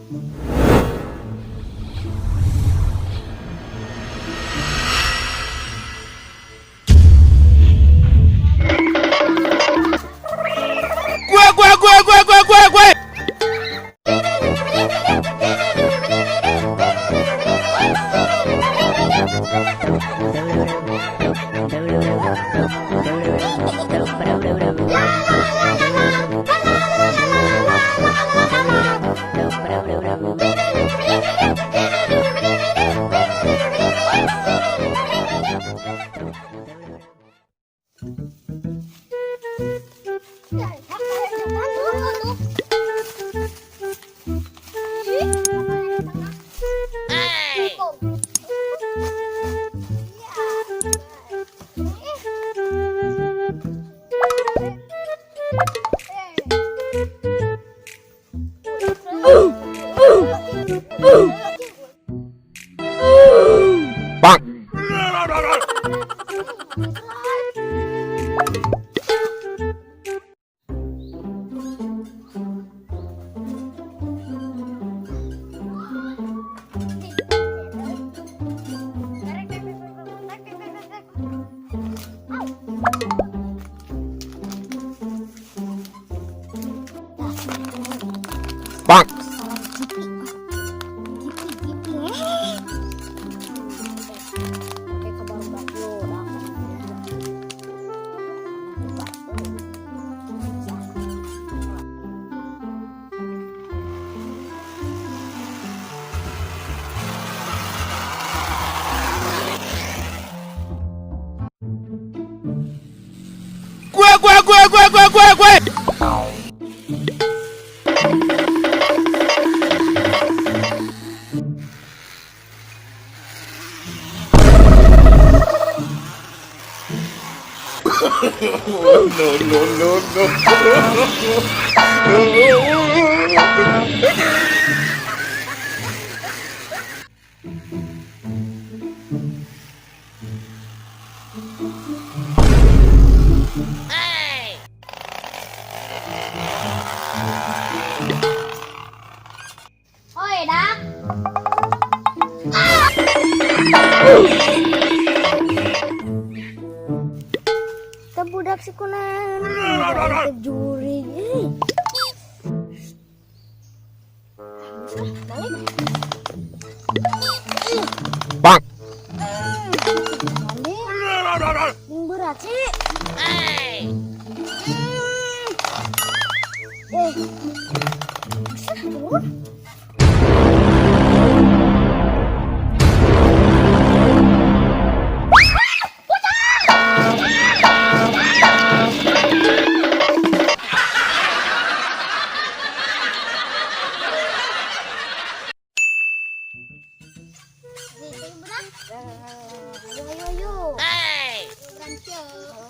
Gue gue gue gue gue gue gue. Bang. Bang. Gue gue gue gue gue gue gue. No, no, no, no. Oi, Dak. Teu budak si kunan jurig. Balik. Bang. Balik. Berat sih. Eh. Bisa turun? Ayo, ayo, ayo.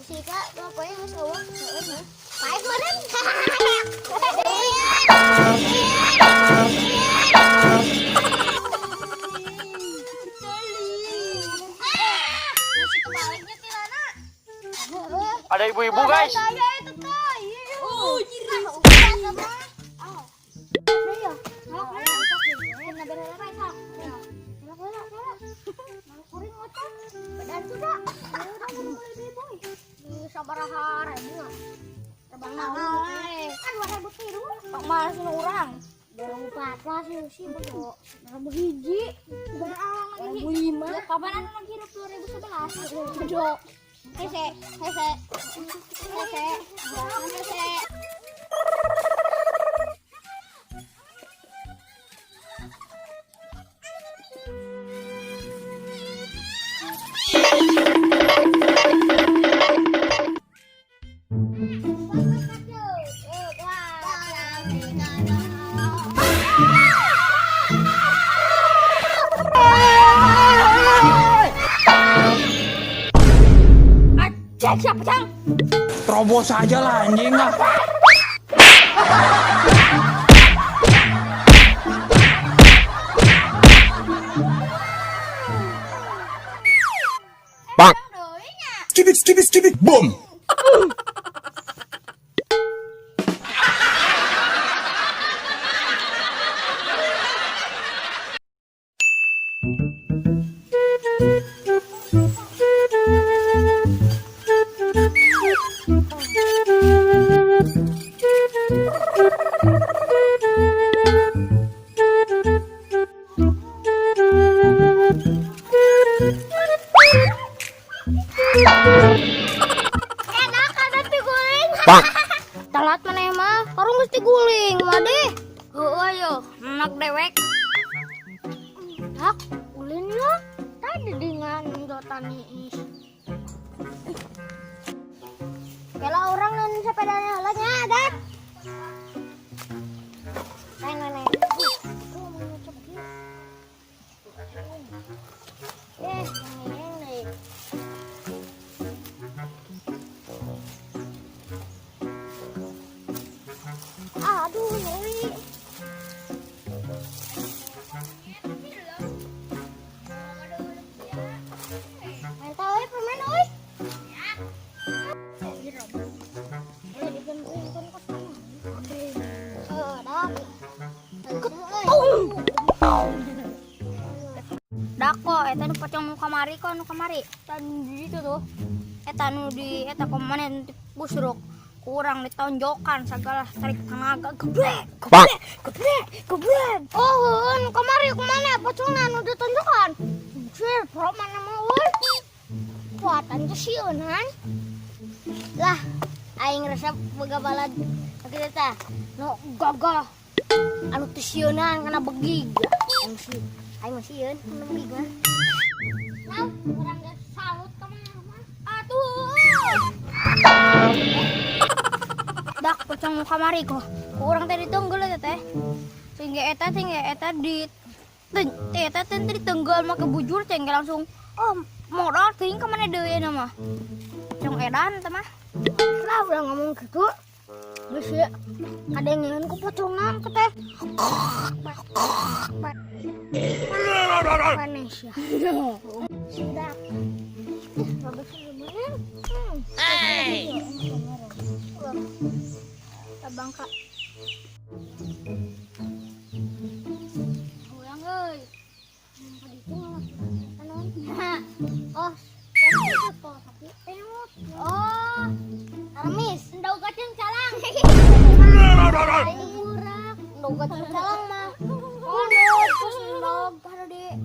Si Kak, pokoknya harus awak. Baik, meren. Ada ibu-ibu, guys. Oh, Kapan anu lagi 2011? Bodoh. Hese, hese, hese, hese. Cek siapa, Cang? Terobos aja lah, anjing lah. Bang. Skibit, skibit, skibit, boom. Enak ada tiguling. Bang. Telat maneh mah, karung geus tiguling mah deh. Heueuh ayo, enak dewek. Dak, ulin ya. Tadi dengan jotan iis. Kalau orang nan sepedanya halanya, Dat. Lain lain. Ini. Aduh, nyeri. Main tahu ya permen, oi. Dako, eta nu pocong nu kamari kok nu kamari. Tan di situ tuh. Eta nu di eta komanen busruk. Kurang ditonjokan segala tarik tenaga geblek, geblek, geblek, geblek. Oh, heueuh, nu kamari kumana pocongna nu ditonjokan? Anjir, bro mana mau euy. Kuatan teh sieunan. Lah, aing resep boga balad kitu tah. Nu gagah anu teu sieunan kana begig. Aing sih, aing mah sieun kana begig mah. Nah, urang geus salut ka maneh mah. Atuh. Dak pocong nu kamari kok. Ku urang teh ditunggul eta teh. Sehingga eta di eta teh ditenggel make bujur teh langsung oh modal teuing ka maneh deui eta mah. Pocong edan eta mah. Lah urang ngomong gitu. Geus ya. Kadengeun ku pocongna ku teh. Panes ya. Sudah. Bagus lumayan. Hey. Bangka. Urang euy. Oh, oh, remis, endog kacang calang. Murah, endog kacang calang mah. Oh, terus endog kada di.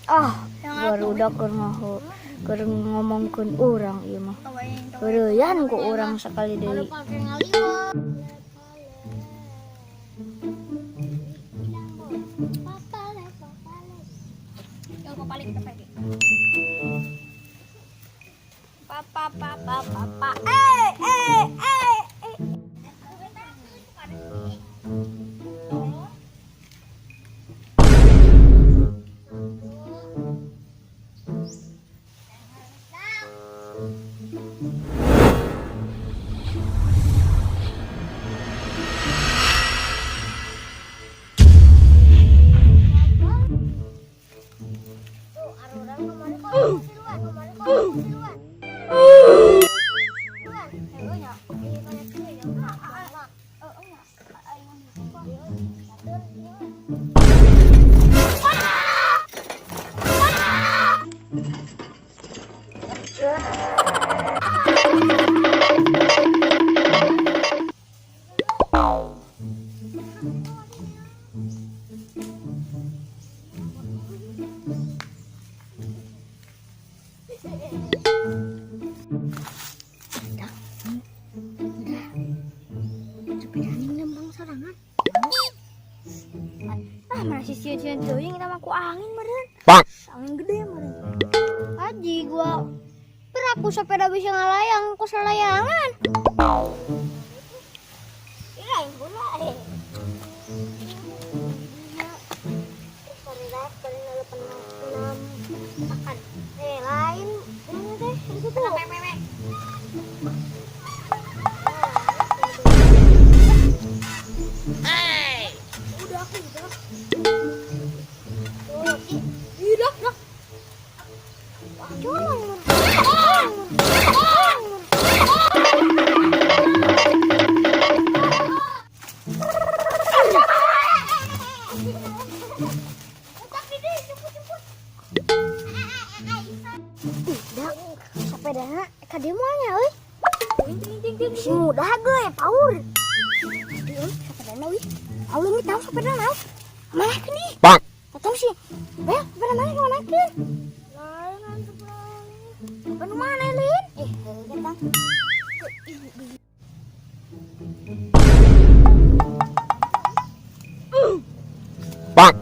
Ah, barudak keur ngaho, keur ngomongkeun urang ieu mah. Heureuyaan ku urang sakali deui. Papa papa papa. Eh eh eh eh. Ah, mana si sieun-sieun teuing eta mah ku angin meureun. Bang. Angin gede meureun. Haji gua peraku sepeda bisa ngalayang ku selayangan. Kirain gula eh. Lain ini teh di situ. Hey. Udah aku udah. Udah, udah. Sepedana ka dieu moal nya euy. Si mudah ge power. Dieu sepedana euy. Ih, Allah ini tahu sopirna naon? Mana nih? Bang. Tahu sih. Eh, sopirna mana kemana keun? Lain mana lin? Eh, ketang. Bang.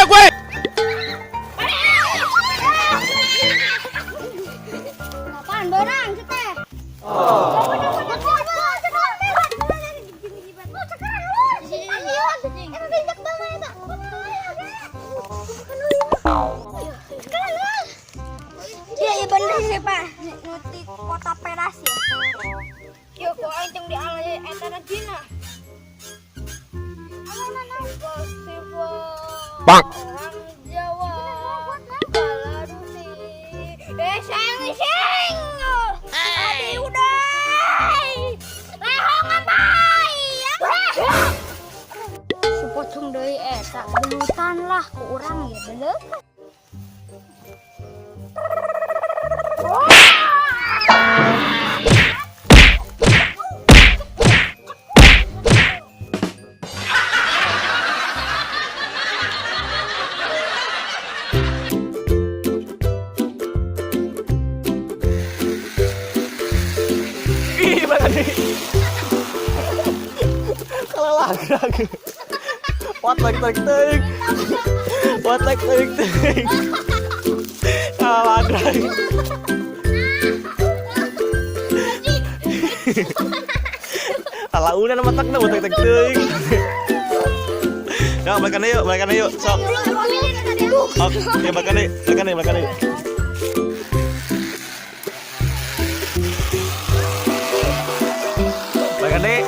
Gue. Apaan barang kita? Iya bener sih Pak. Nuti kota Peras ya. Yo kok aing di alay eta na. Bang. Orang Jawa. Balarusi. Eh seng seng. Adi udah. Lehong ambai. Supocong deui eta gelutan lah ku urang ya beuleuh. Ih, mana nih? Kalau lagi. What like like like. What like like like. Kalau lagi. Alaunan matak na what like like like. Ya, balikan yuk, sok. Oke, ya balikan yuk, Balikan deh. Balikan. Balikan deh.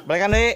Balikan deh.